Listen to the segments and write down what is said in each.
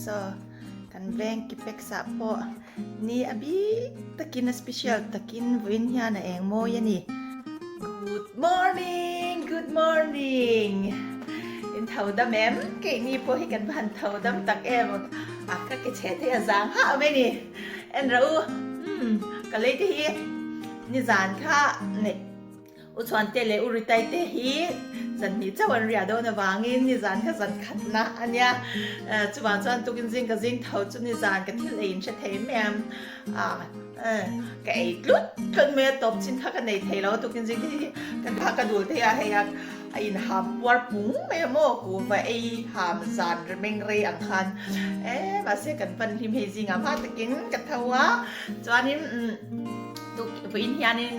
Saw kan veng Kipex ah pawh ni a bik takin a special takin vawiin hian a eng mawi a ni. Good morning, good morning. In tho dam em? Keini pawh hi kan va han tho dam tak em? A ka ke chhe thei a zang hah mai ni. En rawh u, umm ka lei te hi nizan kha neih. U Chhuante leh U Ritai te hi zan hnih chauh an riah dawn avangin nizan kha zan khatna a nia. Chuvang chuan tukin zing ka zing tho chu nizan ka thil ei in hre thei mai a, ka ei tlut tlut mai a, tawp chin kha ka nei thei lo a, tukin zing te hi ka thla ka dul thei a, hei a a inham puar pung mai a maw, kuhva ei ham zan meng rei ang khan e mahse kan pan hlim hei zingah hma takin ka tho a, chuanin. Vawiin hianin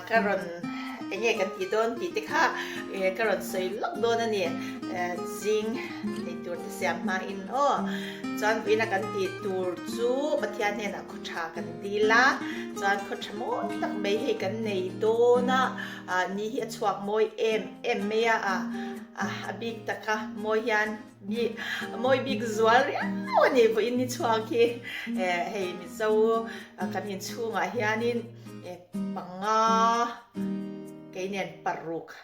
ka rawn eng nge kan tih dawn tih te kha ka rawn sawi lawk dawn a ni. Zing ei tur te siam hmain aw. Chuan vawiina kan tih tur chu Pathian hnenah khaw tha kan dil a, chuan khaw tha mawi tak mai hei kan nei dawn a, ni hi a chhuak mawi em em mai a, a bik taka mawi hian. Bik a mawi bik zual riau a ni vawiin ni chhuak hi hei Mizo kan inchhungah hianin panga kei nen paruk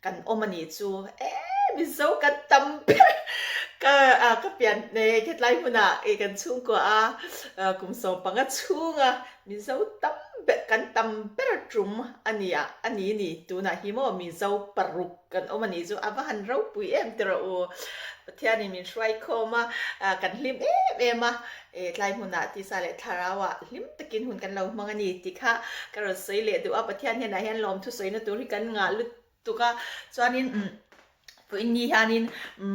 kan awm a nih chu e Mizo kan tam ber ka ka pian hetlai hmunah kan chhungkua a kum 15 chhunga Mizo tam ber kan tam ber tum a ni a a ni ni tunah hi maw Mizo paruk Kan awm a nih chu a va han ropui em ti rawh u. Pathianin min hruai khawm a, kan hlim em em a, tlai hmunah tisa leh thlarauah hlim takin hun kan lo hmang a ni tih kha ka rawn sawi leh duh a. Pathian hnenah hian lawmthu sawina tur hi kan ngah lutuk a, chuanin vawiin ni hianin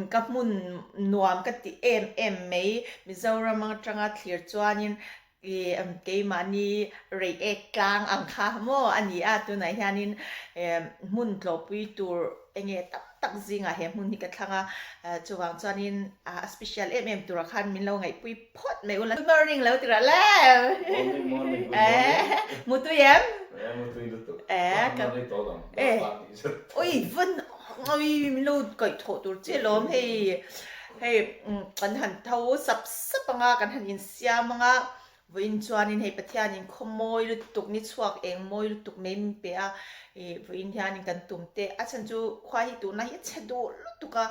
ka hmun nuam ka ti em em mai Mizoram atanga thlir chuanin I keimahni reiek tlang ang kha maw a ni a, tunah hianin hmun tlawhpui tur enge tam tak zingah he hmun hi ka thlang a, chuvang chuanin a special em em turah khan min lo ngaihpui phawt mai ula. Good morning lo ti rawh le. Morning morning good morning. Mutui em? E mutui lutuk. E ka e oi van oi min lo kaihthawh tur che lawm hei hei kan han tho sap sap anga kan han in Siam anga vawiin chuanin hei Pathianin khaw mawi lutuk ni chhuak eng mawi lutuk mai min pe a, ih vawiin hianin kan tum te a chhan chu khua hi tuna hi a chhe duh lutuk a,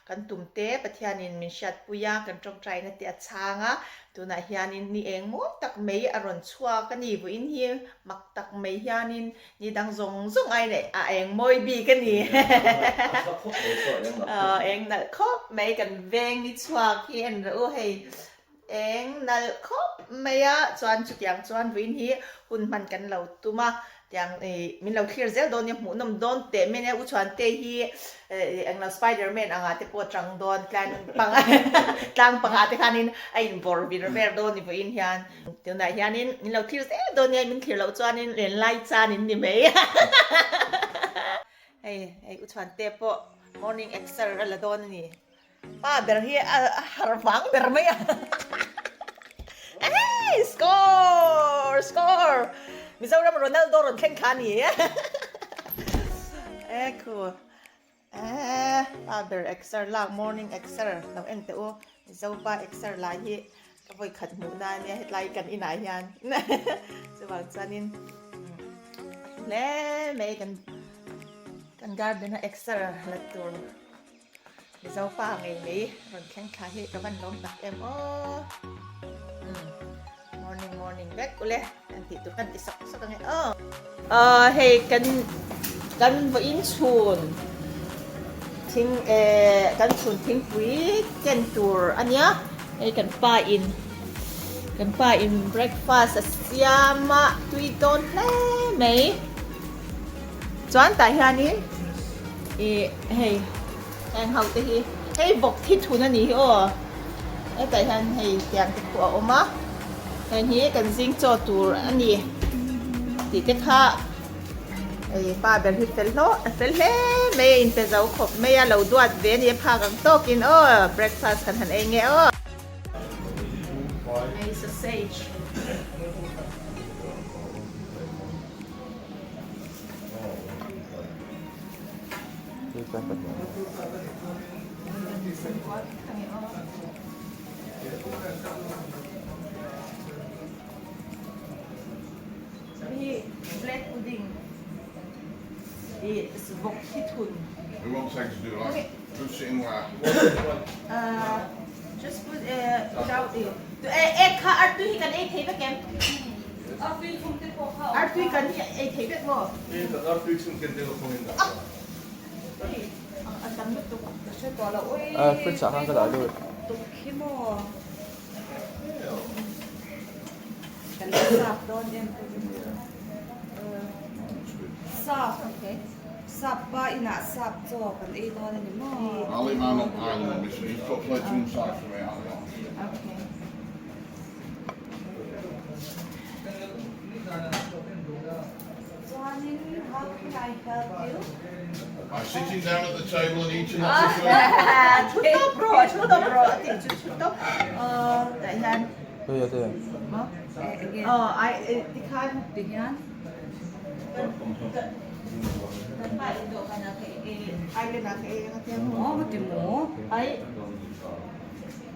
kan tum te Pathianin min hriatpui a, kan tawngtaina te a chhang a, tunah hianin ni eng mawi tak mai a rawn chhuak a ni, vawiin hi mak tak mai hianin ni dang zawng zawng ai leh a eng mawi bik a ni. Aw eng nalh khawp mai kan veng ni chhuak hi en rawh u hei. Eng nalh khawp mai a, chuan chutiang chuan vawiin hi hun hman kan lo tum a, tiang ih min lo thlir zel dawn nia hmuhnawm dawn teh mai nia U Chhuante hi eng lo Spider Man angah te pawh chang dawn tlang panga tlang panga te khanin a in bawr vir vel dawn ni vawiin hian tunah hianin min lo thlir zel dawn nia min thlir loh chuanin lenlai chan in ni mai hei hei U Chhuante pawh morning exer a la dawn a ni. Pa ber hi a har vang ber mai a. Hey, score! Score! Mizoram Ronaldo rawn thleng kha ni. E khu. E pa ber exer lak morning exer lo en teh u. Mizo pa exer lai hi ka vawi khat hmuh na ania hetlai kan inah hian. Chuvang chuanin hle mai kan kan garden a exer la tur. Mizo pa ngei mai rawn thleng thla hi ka van lawm tak em aw. Umm morning morning vek ule kan tih tur kan ti sawk sawk ange aw. Aw hei kan kan vawiin chhun thing eh kan chhun thingpui ken tur ania hei kan pa in kan pa in breakfast a siam a tui dawn hle mai. Chuan tah hianin ih hei heng ho te hi hei vawk thi thun a nih hi aw hetah hian hei tiang te pawh a awm a heng hi kan zing chaw tur a ni tih te kha hei pa ber hi fel hlawh a fel hle mai a inpe zo khawp mai a lo duat ve a ni a phak ang tawkin aw breakfast kan han ei nge aw. Hei sausage. Hi black pudding i vawk thi thun. Who wants eggs do like? Who's sitting where? Uh, just put without it. Egg kha artui hi kan ei thei vek em? Artui kan hi ei thei vek maw? Artui chung ken te khong in dah. A tam lutuk. Ka hre tawh lo ui. Fridge ah khan ka dah lut. Tuk hi maw? Kan sap dawn em te chu. Sap sap pa inah sap chaw kan ei dawn a ni maw? I'll leave mine up island obviously. You've got plates one side for me, I'll not. Okay. Chuanin how can I help you? By sitting down at the table and eating lots of food. Thu tawp rawh, thu tawp rawh a tih chu thu tawp. Tah hian. Hei a te. Aw ai tikhan. Tihian. Kan pa in dawhkan ah ka ei island ah ka ei ang a tia maw. Maw ka ti maw. Ai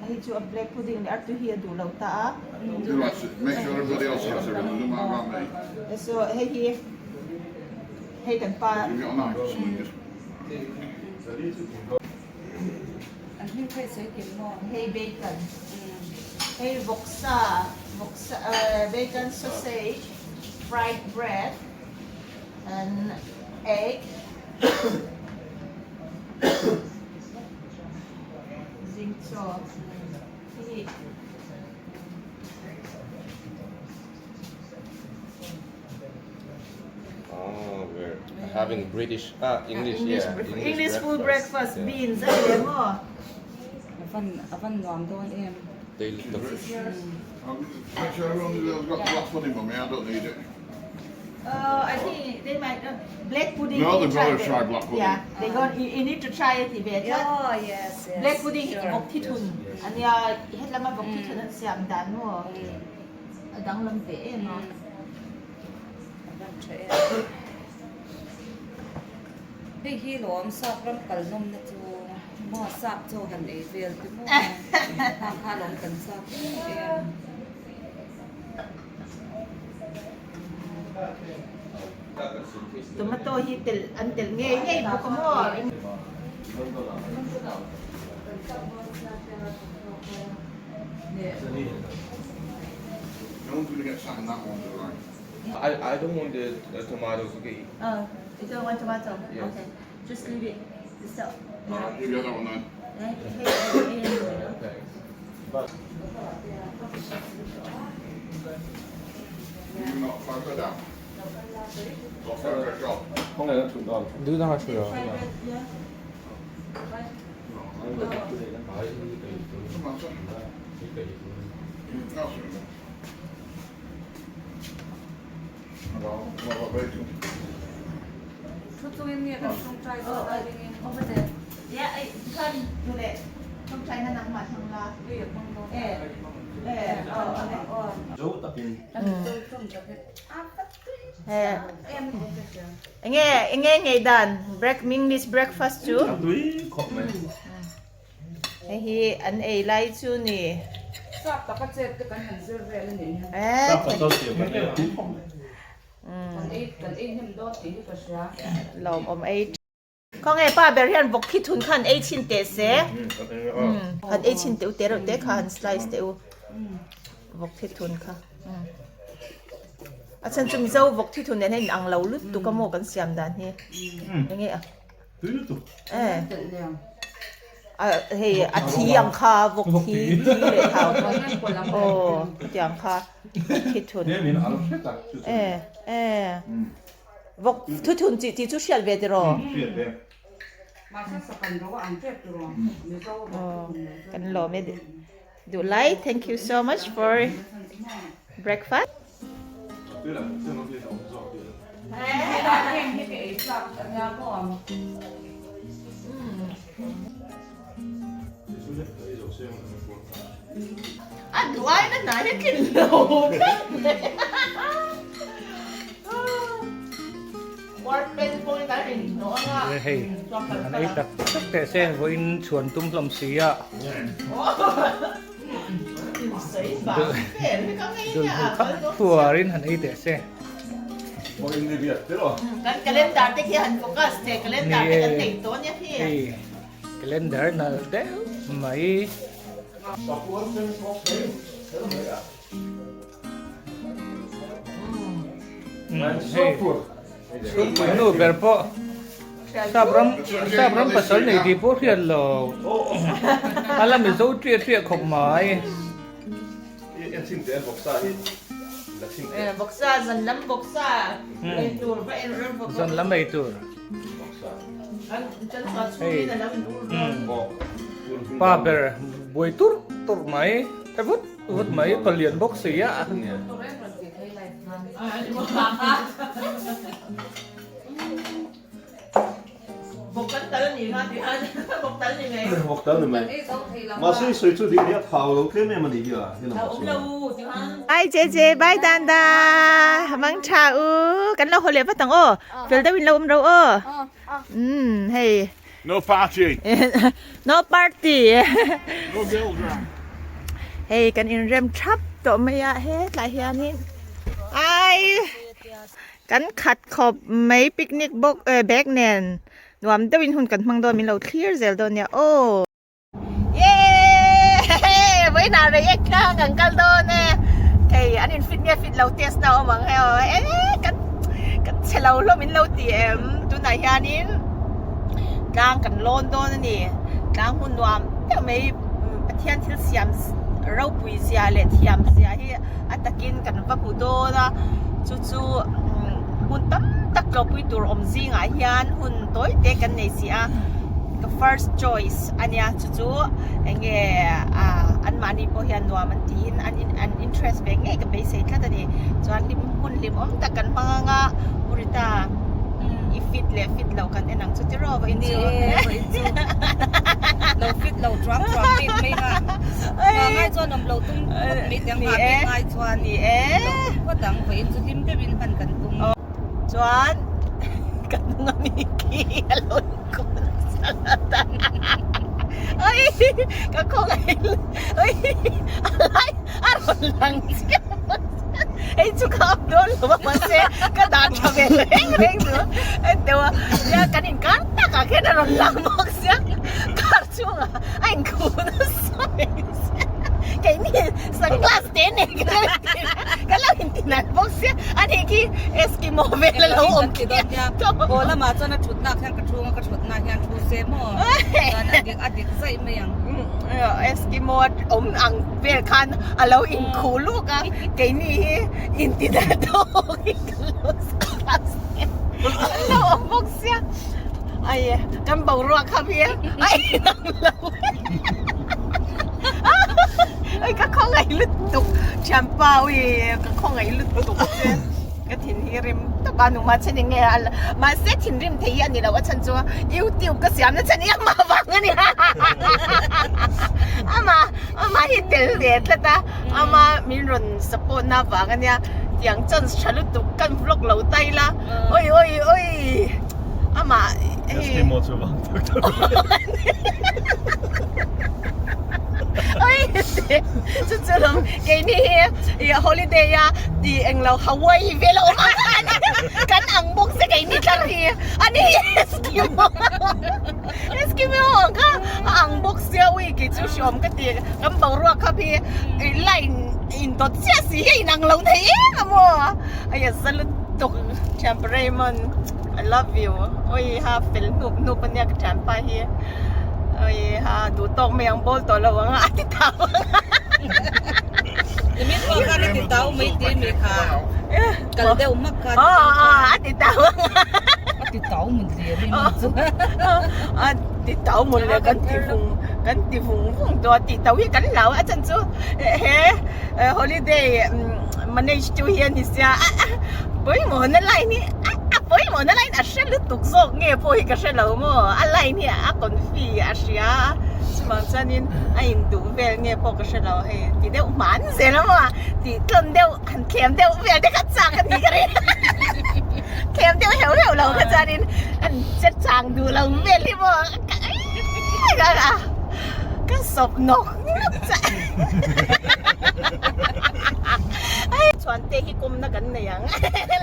hei chu a black pudding leh artui hi a duh lo ta a. Make sure everybody else has everything, doesn't matter about me. So hei hi hei kan pa. You've got a knife or something, just. An hming phei sawi kim maw? Hei bacon. Hei vawksa, vawksa bacon sausage, fried bread and egg. Zing chaw. Hei hi. Oh, we're having British, ah, English, English, yeah. English full breakfast beans a ni leh maw? A van a van nuam dawn em? They look the Make sure everyone's got the last pudding for me, I don't need it. Uh, I think they might uh, black pudding. No, they've try got to try black pudding. Yeah, they got you, you need to try it ve chuan. Oh yes yes. Black pudding hi vawk thi thun ania hetlama vawk thi thun an siam dan maw? A danglam ve em a. A van tha em. Hei hi lawm sap ram kal nawmna chu maw sap chaw han ei vel te maw hang kha lawm kan chak em em. Tomato hi telh an telh ngei ngei bawk a maw? No one's going to get sat in that one, do they? I I don't want the tomatoes okay. Uh, you don't want tomato? Yes. Okay. Just leave it. So, Alright, you get that one then. eh, hey, hey, hey. Thanks. You've not fried bread out. Got fried bread shop. Do na chu Fried bread, yeah. Doesn't matter. That's it. About, what about bacon? Thu chungin nge kan tawngtai dawn a ringin. Over there. Yeah, I kan du le. Tawngtai na nangmah hmang la. Tui a hmang dawn. Eh, eh, oh, okay. Aw. Zo takin. Eh, enge enge ngei dan break English breakfast chu. Tui khawp mai. Hei hi an ei lai chu ni. Sap taka chet te kan han zir vel a nih hian. Eh, Sap ka chau tir kan ei a. Kan ei kan ei hnem dawn tih hi ka hria. Lawm awm ei. Khawnge pa ber hian vawk thi thun khan ei chhin teh se. Han ei chhin teh u te reuh te kha han slice teh u. Vawk thi thun kha. A chhan chu Mizo vawk thi thun nen hian in ang lo lutuk a maw kan siam dan hi. Enge a. Tui lutuk. Eh. A hei a thi ang kha vawk thi thi leh thau. Aw chutiang kha vawk thi thun. Eh eh. Vawk thu thun chi tih chu hriat ve tiraw? Hriat ve. Kan lawm e duh lai. Thank you so much for breakfast. A duai na hnai hi tlin lo tlat mai. War pen pawhin an inhnawh ang a. Hei an ei tak tak teh se vawiin chhuan tum hlawm si a. Dul hmul thak tuarin han ei teh se. Ni e, hei calendar nalh deuh mai. Hei chhungpui nu ber pawh sap ram sap ram pasal nei tih pawh hriat lo a la mizo ṭiah ṭiah khawp mai. Zan lam ei tur hei pa ber buai turh turh mai e vut vut mai palian bawk si a. Bye JJ bye Danda mang tha u kan lo haw leh vat ang aw fel deuh in lo awm ro aw umm hei No party no party No girl drama hei kan inrem thap tawh mai a hetlai hianin ai Kan khat khawp mai picnic bawk eh bag nen nuam deuhin hun kan hmang dawn min lo thlir zel dawn nia aw. Yeeeeee vawiinah rei tlang kan kal dawn e hei an in fit nge fit lo test na a awm ang hei aw eee kan kan chhe lo hlawm in lo ti em tunah hianin tlang kan lawn dawn a ni tlang hmun nuam deuh mai Pathian thil siam ropui zia leh thiam zia hi a takin kan va hmu dawn a chu chu hun tam tak tlawhpui tur awm zingah hian hun tawi te kan nei si a ka first choice a nia chu chu eng nge ah anmahni pawh hian nuam an tiin an in an interest ve ngei ka beisei tlat a ni chuan hlim hun hlimawm tak kan hmang ang a Urita i fit leh fit loh kan en ang chu tiraw vawiin chu lo fit lo chuang chuang bik mai kha. Hna ngai chuan awm lo tum phawt mai teh ang, hna bik ngai chuan lo tum phawt ang, vawiin chu hlim deuhin hman kan tum. Chuan ka hnung a mi khi a lo inkawm nasa ta oi ka khawngaih oi a lai a rawn lang chiah hei chu ka up dawn lo a mahse ka dah tha ve reng reng chu deuh a nia kan inkar takah khian a rawn lang bawk sia car chungah a inkhuh nasa mai sia keini sunglass te nei ka lo inti ka lo inti nalh bawk sia ani khi Eskimo vel a lo awm khi aw lamah chuan a thutna khian ka thu anga ka thutna hian thu se maw chuan a dik a dik zaih mai ang Eskimo awm ang vel khan a lo inkhuh luk a keini hi inti nalh tawk in kan lo sunglass te an lo awm bawk sia. Ai kan boruak kha hi a inang lo Oi ka khawngaih lutuk thianpa ui ka khawngaih lutuk che ka thin hi rim tawp a numa chhan eng nge a mahse thinrim thei hi a ni lo a chhan chu youtube ka siam na chhan hi amah vang a ni amah amah hi tel ve tlat a ama min rawn support na vang a nia tiang chance tha lutuk kan vlog lo ta ila oi oi oi Amah hei. Eskimo chu vang tak tak. Oi chu chu lawm keini hi holiday a ti englo Hawaii vel a awm ang kan ang bawk se keini tlar hi ani hi Eskimo Eskimo ang kha a ang bawk sia ui kei chu hriawm ka ti kan boruak kha hi line indawt chiah si hi a inang lo thei em a maw. Ai a za lutuk thianpa Raymond I love you oi ha fel hnup hnup ania ka thianpa hi oi ha duh tawk mai ang bawl tawh lo ang a ti tau ang Nimin pawh khan a ti tau mai ti mi kha kal deuh mak khan a ti tau ang a ti tau mun le Raymond chu a ti tau mun le kan ti vung kan ti vung vung tawh a ti tau hi kan hlau a chan chu he holiday Manage tu hi a ni sia a a pawimawh na line hi a a pawimawh na line a hre lutuk zawk nge pawh hi ka hre lo maw a line hi a confi a hria a chuvang chuanin a induh vel nge pawh ka hre lo hei ti deuh hman zel a maw tih tlawn deuh han thlem deuh vel te kha chak a ni ka ring thlem deuh heuh heuh lo kha chuanin an che chang duh lo vel hi maw ka. Ka sawp nawk nawk che. Chuan te hi kawmna kan nei ang.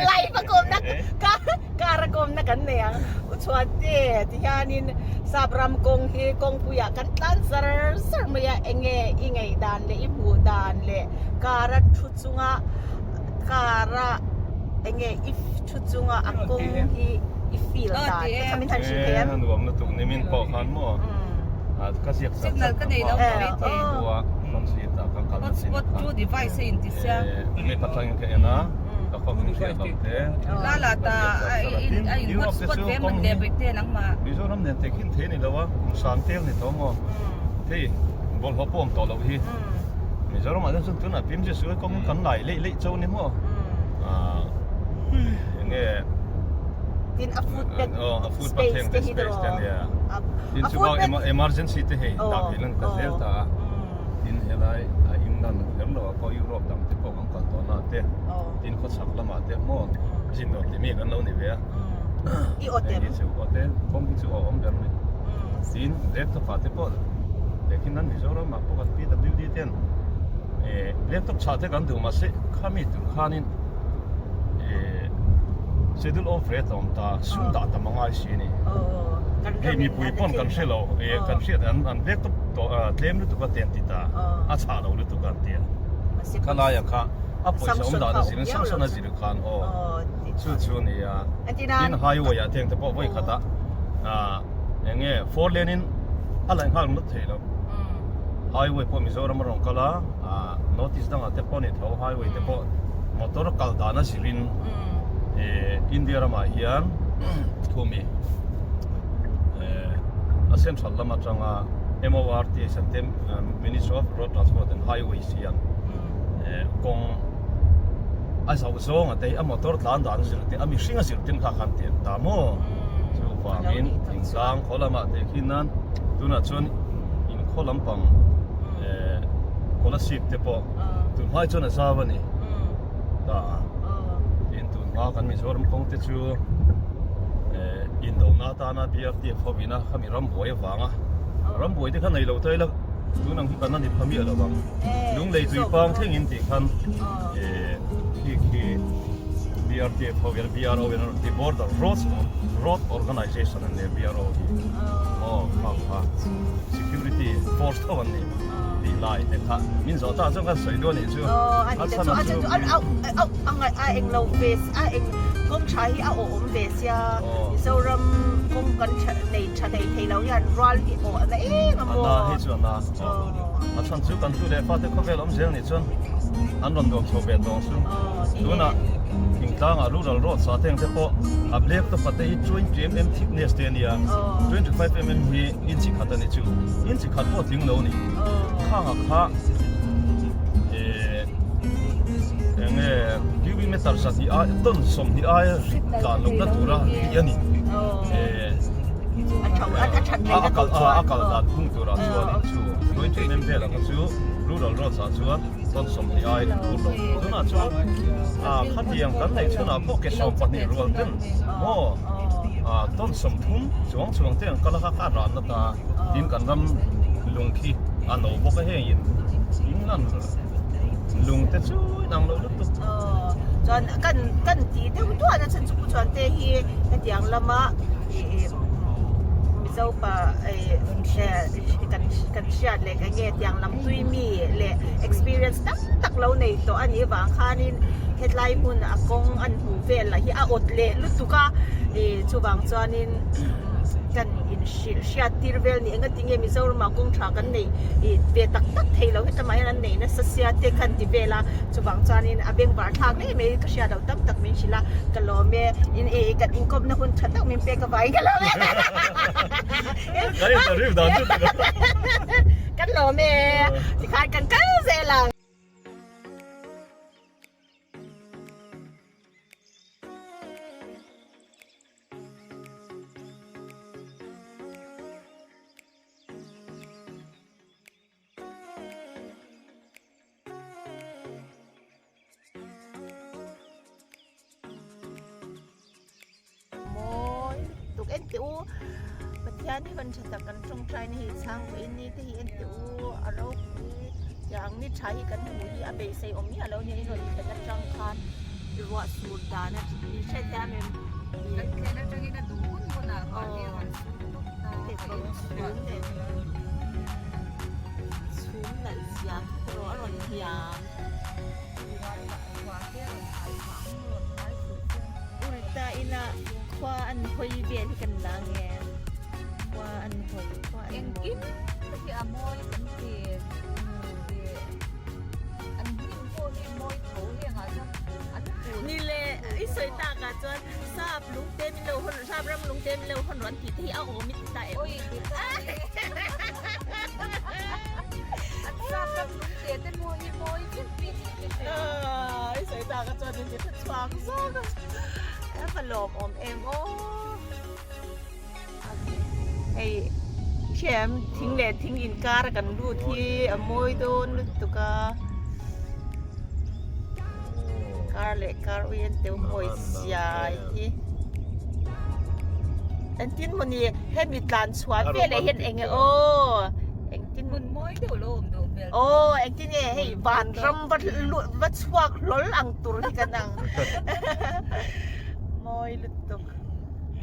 Live a kawmna ka car a kawmna kan nei ang. U Chhuan te ti hianin sap ram kawng hi kawngpuiah kan tlan zar zar mai a, enge i ngaihdan leh i hmuh dan leh car a thu chunga car a enge i thu chunga a kawng hi i feel dan te kha min han hrilh thei em? A nuam lutuk nimin pawh khan maw ka ziak chak Signal ka nei lo ka mai thei. khua front seat ah kan kal chin Hotspot two device a inti sia. Mi patling ka en a ka khawp min hriat lo te. La la ta a in a in hotspot ve man le bai te nangmah. Mizoram nen te khin thei ni lo a kum sang tel ni tawh maw hei bawlhhlawh pawh awm tawh loh hi Mizoram ah chuan tunah pim zia sual kawng kan lai leih leih cho ni maw enge tin a footpath a footpath space te hi te nia tin chu bak emergency te hei dah theih lan ta zel ta a tin helai a England kher lo ah pawh Europe dang te pawh kan kal tawh na te tin khawchhak lamah te maw zin nuam ti mi kan lo ni ve a I aw tem. Hei hi chu aw te kawng hi chu a awm ber mai. Tin laptop ah te pawh tehkhin an Mizoram ah pawh kan PWD ten eh laptop chhah te kan duh mahse khami tur khanin eh schedule off rate a awm ta sum dah tam a ngai si a ni. Hei mipui pawn kan hre lo eh kan hriat an an laptop tawh tlem lutuk a ten ti ta a chhah lo lutuk a an ti a. Khalai ah kha a pawisa awm dan a zir in sanction a zir khan aw. Chu chu a ni a, tin highway ah teng te pawh vawi khat ah eng nge four lane in a laih nghal ngawt thei lo. Highway pawh Mizoram a rawn kal a, North East dangah te pawh a ni tho, highway te pawh motor kal dan a zir in India ramah hian thumi a central lam atanga MORT Ministry of Road Transport and Highways hian kawng a zoh zawng a te a motor tlan dan zir te a mihring a zir ten kha khan teh ta maw chuvangin thingtlang khaw lamah te khi nan tunah chuan in khaw lampang eh scholarship te pawh tun hmai chuan a zau a ni ta tin tun hma kan Mizoram kawng te chu eh indona atana BRTF ho ina khami rambuai avanga rambuai te kha nei lo ta ila tun ang hi kan la ni pha miah lo ang lunglei tui pang thleng in tih khan khi khi BRTF ho hian BRO hian an rawn ti Border Roads Road Organization an nia BRO hi aw kha kha security force tho an ni tih lai te kha min zawh ta chuan kan sawi duh a nih chu a chhan a chu a eng lo ve a eng kawng tha hi a awh awm ve sia Mizoram kawng kan nei tha thei thei lo hian rual hi awh a na em a maw a na hei chu a na a chhan chu kan tu leh fate khawvel awm zel nih chuan an rawn nuam chho ve tawng chu tunah thingtlangah rural road sa teng te pawh a black te pate hi 20mm thickness te ania 25mm hi inch khat ani chu inch khat pawh tling lo ni khanga kha eh enge cubic meter zahnih ai ton sawmhnih aia rit tlan lohna tura tih ani eh a kal a kal dan phung turah chuanin chu 20mm velah kha chu rural roads ah chuan ton sawmhnih ai tur lo tunah chuan ah khatiang kan neih chhunah pawh ke 12 rual ten maw ah ton 30 chuang chuang te ang kal a kha kha a ranna ta tin kan ram lung khi a no bawk a heng in England lung te chu inang lo lutuk. Chuan kan kan tih deuh duah na chhan chu Pu Chuante hi hetiang lama ih Mizo pa kan kan hriat leh ka nge tiang lam tui mi leh experience tam tak lo nei tawh a nih vang khanin hetlai hmun a kawng an hmuh vel lah hi a awt leh lutuk a ih chuvang chuanin kan inhrilh hriat tir vel ni enga tinge Mizoram ah kawng tha kan nei ih ve tak tak thei lo hetlama hian an nei nasa sia te khan ti vel a chuvang chuanin a bengvar thlak ngei mai ka hriat loh tam tak min hrilh a ka lawm e in ih kan inkawpna hun tha tak min pek avangin ka lawm e. Kan interview dan chu tilo. Kan lawm e tikhan kan kal zel ang. Mawi tuk en teh u. Pathian hi van tha tak kan tawngtaina hi chhang vawiin ni te hi en teh u a ropui tiang ni tha hi kan hmuh hi a beisei awm miah lo nia in rawn thlen atang khan ruah sur dan a ni hre thiam em Kan thlen atangin a duh hun hunah mahni a rawn sur tawp ta chhum nen chhum nalh zia erawh a rawn hniam Urita ina khua an hawi vel hi kan la nge khua an hawi khua an Engkim hi a mawi kan ti an hnim pawh hi mawi tho hengah chuan an kut Ni le i sawi takah chuan sap lungte min lo hawn sap ram lungte min lo hawn rawh an tih te hi a awm i ti ta em? Oi ti ta e An sap ram lungte te maw hi mawi vek bik hi ti hreh. I sawi takah chuan min ti hre chhuak zawk a a va lawm awm em aw. Hei thiam thing leh thing inkar a kan lut hi a mawi dawn lutuk a kar leh kar ui an teu mawi zia hi engtin mawni hemi tlan chhuah vel ah hian eng aw engtin Hmun mawi deuh lo awm duh hmel aw engtin nge hei vanram va va chhuak hlawl ang tur hi kan ang mawi lutuk.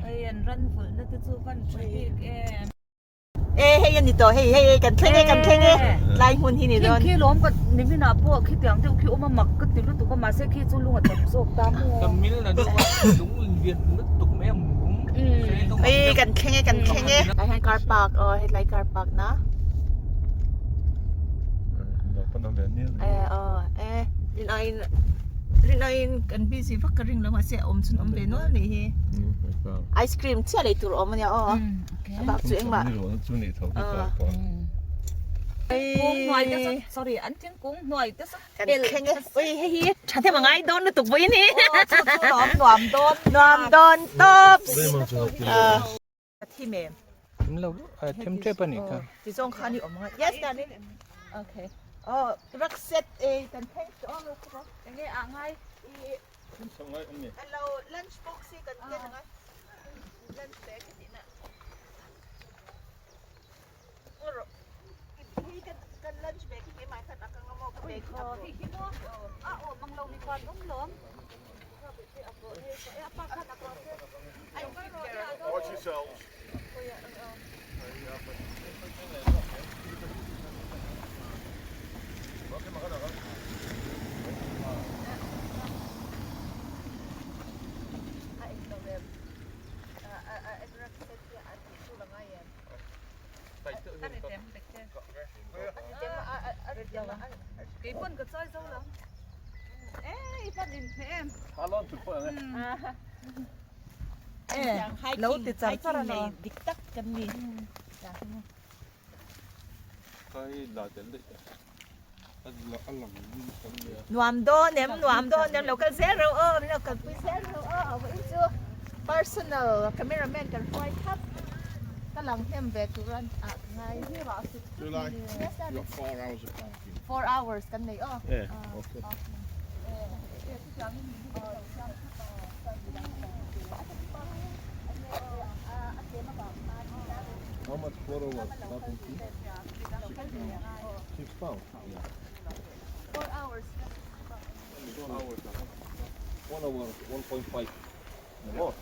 Hei an ran vulhna te chu van tha bik em. E hei a ni tawh hei hei hei kan thleng e kan thleng e tlai hmun hi ni dawn. Khi lawm ka nimin ah pawh khitiang deuh khi awm a mak ka ti lutuk a mahse khi chu lung a tam zawk ta maw. Ka mil na deuh a lung lian lutuk mai a mum. Hei kan thleng e kan thleng e. Tlai hian car park aw hetlai car park na. E aw e rin aiin rin aiin kan busy vak ka ring lo mahse a awm chhun awm ve nual nih hi. Ice cream chiah lei tur awm ania aw a bak chu engmah Kung hnuai te saw sorry an thingkung hnuai te saw kan thleng e ui hei hi tha them a ngai dawn lutuk vawiin hi chu chu nuam nuam dawn nuam dawn tawps Thim em? Thim lo, thim tep a nih kha. Ti zawng khan i awm ang a. Yes darling. Okay. Oh, rak set e kan thleng tawh ang a. Enge ah ngai? Hello, lunch box hi kan ken ang a. Lunch bag hi tihna. Hi kan kan lunch bag hi keimah khan a kang a maw ka bag hi a Hi hi maw? A awm ang lo mi khan awm lawm. Watch yourselves. Keipawn ka chawi zo lo. Ei pan in hne em. Lo ti char char a ni. Dik tak kan ni. Nuam dawn em nuam dawn em lo kal zel reuh aw min lo kalpui zel reuh aw vawiin chu personal cameraman kan hruai thap ka lang hnem ve tur a ah ka ngai. July, you got four hours of parking. Four hours kan nei aw. Yeah, okay. How much 4 hours parking fee? £6. Yeah. 4 hours. 1 hour, 1.5. More.